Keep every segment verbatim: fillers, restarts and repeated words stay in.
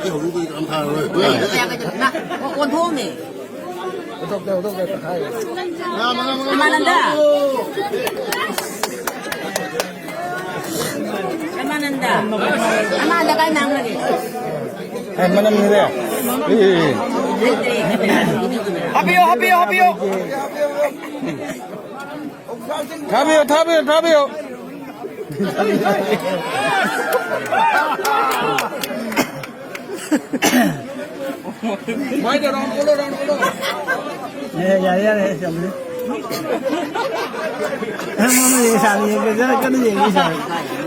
ꯑꯩ ꯍꯧꯖꯤꯛꯇꯤ ꯌꯥꯝ ꯊꯥꯔꯔꯣꯏ꯫ ꯀꯌꯥ ꯀꯩꯗꯧ-, ꯅ-, ꯑꯣ-, ꯑꯣꯟꯊꯣꯛꯑꯝꯅꯦ꯫ ꯍꯧꯗꯣꯛꯇꯦ, ꯍꯧꯗꯣꯛꯇꯦ, ꯇꯪꯈꯥꯏ꯫ ꯔꯃꯥꯅꯟꯗ꯫ ꯔꯃꯥꯅꯟꯗ꯫ ꯔꯃꯥꯅꯟꯗ ꯀꯥꯏ ꯃꯥꯡꯈ꯭ꯔꯒꯦ? ꯑꯦ, ꯃꯅꯝꯅꯤꯅꯦ꯫ ꯑꯦ, ꯑꯦ, ꯑꯦ꯫ ꯂꯩꯇ꯭ꯔꯦ꯫ ꯍꯥꯞꯄꯤꯌꯣ, ꯍꯥꯞꯄꯤꯌꯣ, ꯍꯥꯞꯄꯤꯌꯣ꯫ ꯊꯥꯕꯤꯌꯨ, ꯊꯥꯕꯤꯌꯨ, ꯊꯥꯕꯤꯌꯨ꯫ ꯃꯥꯏꯗ round ꯀꯣꯜꯂꯣ, round ꯀꯣꯜꯂꯣ꯫ ꯑꯦ, ꯌꯥꯔꯦ, ꯌꯥꯔꯦ, ꯆꯝꯂꯦ꯫ ꯅꯪ ꯃꯃꯜ ꯌꯦꯡ ꯁꯥꯕ ꯌꯦꯡꯒꯦ, ꯀꯟꯅ ꯌꯦꯡꯒꯦ ꯁꯥꯕ꯫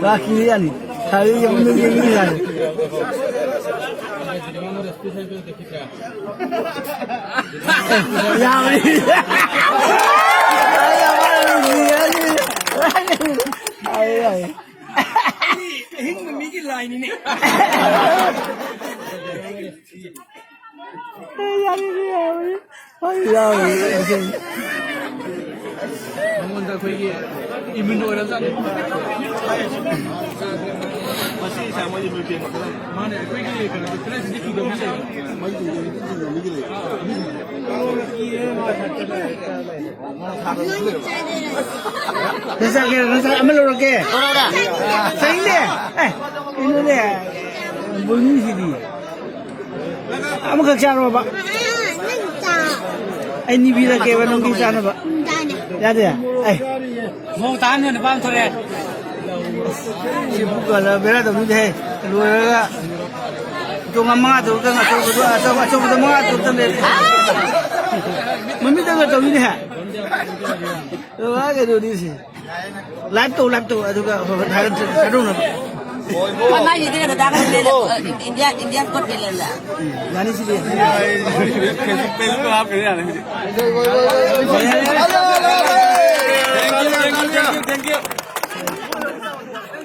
ꯂꯥꯛꯈꯤꯕ ꯌꯥꯅꯤ꯫ ꯁꯥꯕ ꯌꯦꯡꯕ ꯌꯦꯡꯒꯦ ꯁꯥꯕ꯫ ꯌꯥꯕꯅꯤ꯫ ꯌꯥꯏꯌꯦ, ꯌꯥꯏꯌꯦ꯫ ꯑꯩ ꯑꯍꯤꯡꯕ ꯃꯤꯒꯤ ꯂꯥꯏꯅꯤꯅꯦ꯫ ꯌꯥꯕꯅꯤ, ꯌꯥꯕꯅꯤ꯫ ꯍꯣꯏ, ꯌꯥꯕꯅꯤ꯫ ꯃꯉꯣꯟꯗ ꯑꯩꯈꯣꯏꯒꯤ immune ꯑꯣꯏꯔꯕꯖꯥꯠꯅꯤ꯫ ꯃꯁꯤ ꯏꯁꯥ ꯃꯣꯏ immune ꯄꯦꯟꯕ ꯈꯔ꯫ ꯃꯥꯅꯦ, ꯑꯩꯈꯣꯏꯒꯤ ꯀꯩꯅꯣꯗ ꯈꯔ ꯁꯤꯗꯤ ꯆꯨꯗꯕ ꯂꯩ꯫ ꯅꯪ ꯆꯥꯒꯦꯔꯥ? ꯅꯪ ꯆꯥ-, ꯑꯃ ꯂꯧꯔꯛꯀꯦ꯫ ꯆꯥꯅꯤꯡꯗꯦ? ꯑꯦ, ꯀꯩꯅꯣꯅꯦ, ꯕꯣꯅꯤꯁꯤꯗꯤ꯫ ꯑꯃꯈꯛ ꯆꯥꯔꯣꯕ꯫ ꯑꯩ ꯅꯤꯕꯤꯔꯛꯀꯦꯕ ꯅꯪꯒꯤ ꯆꯥꯅꯕ꯫ ꯌꯥꯗꯦ? ꯑꯦ꯫ ꯃꯑꯣꯡ ꯇꯥꯍꯟꯕ ꯅꯨꯄꯥ ꯑꯃ ꯊꯣꯛꯂꯛꯑꯦ꯫ ꯁꯤ ꯄꯨꯛ ꯀꯜꯂ ꯕꯦꯔꯥ ꯇꯧꯅꯤꯗꯦꯍꯦ꯫ ꯂꯣꯏꯔꯒ ꯇꯣꯉꯥꯟ ꯃꯉꯥ ꯇꯔꯨꯛꯇꯪ ꯑꯆꯧꯕꯗꯣ, ꯑꯆꯧ-, ꯑꯆꯧꯕꯗꯣ ꯃꯉꯥ ꯇꯔꯨꯛꯇꯪ ꯂꯩꯔꯦ꯫ ꯃꯃꯤꯠꯇꯒ ꯇꯧꯅꯤꯗꯦꯍꯦ꯫ ꯑ, ꯀꯩꯅꯣꯅꯤ ꯁꯤ꯫ Live ꯇꯧ, live ꯇꯧ꯫ ꯑꯗꯨꯒ ꯍꯣꯏ, ꯍꯣꯏ, ꯊꯥꯒꯠ-, ꯊꯥꯒꯠꯍꯧꯅꯕ꯫ ꯃꯣꯏ ꯃꯥꯏꯁꯤꯗꯤ ꯀꯩꯅꯣ ꯇꯥꯈꯠꯂꯦ, ꯏꯟꯗꯤꯌꯥ, ꯏꯟꯗꯤꯌꯥ ꯀꯣꯠ ꯀꯦꯂꯦꯟꯗ꯫ ꯌꯥꯅꯤ ꯁꯤꯗꯤ꯫ Facebook, Facebook ꯍꯥꯞꯈ꯭ꯔꯦ ꯌꯥꯔꯦ ꯍꯧꯖꯤꯛ꯫ Thank you, thank you, thank you, thank you.